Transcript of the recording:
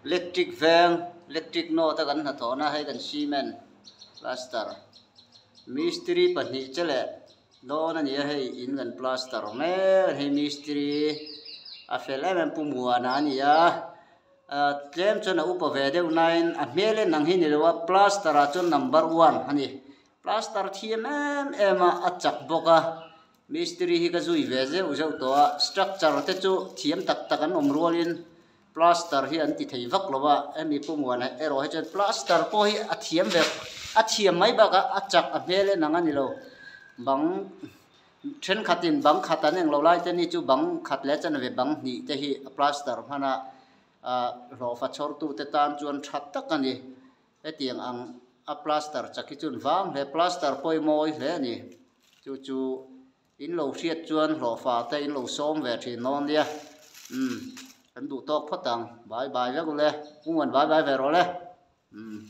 Electric veng electric note a kan hnathawhna hei kan cement plaster mistiri pahnih che leh dawn a ni a hei in kan plaster mek a ni hei mistiri a fel em em pu muana a ni a ah tlem chuan a upa ve deuh nain a hmel en ang hi ni lo a plaster ah chuan number one a ni plaster thiam em em a a chak bawk a. Mistiri hi ka zui ve zeuh zeuh tawh a, structure te chu thiam tak tak an awm rualin plaster hi an ti thei vak lo a, hemi pumuana erawh hi chuan plaster pawh hi a thiam ve a thiam mai bakah a chak a hmel en ang a ni lo, bang thenkhatin bang khat an englo lai te ni chu bang khat leh chanve bang hnih te hi a plaster hman a, ah hlawhfa chhawrtu te tan chuan tha tak a ni, hetiang ang a plaster chak hi chuan vang hle plaster pawimawh hle a ni. Chu chu in lo hriat chuan hlawhfa te in lo sawm ve thin dawn nia umm kan duh tawk phawt ang bye bye vek ule kungwan bye bye ve rawh le umm.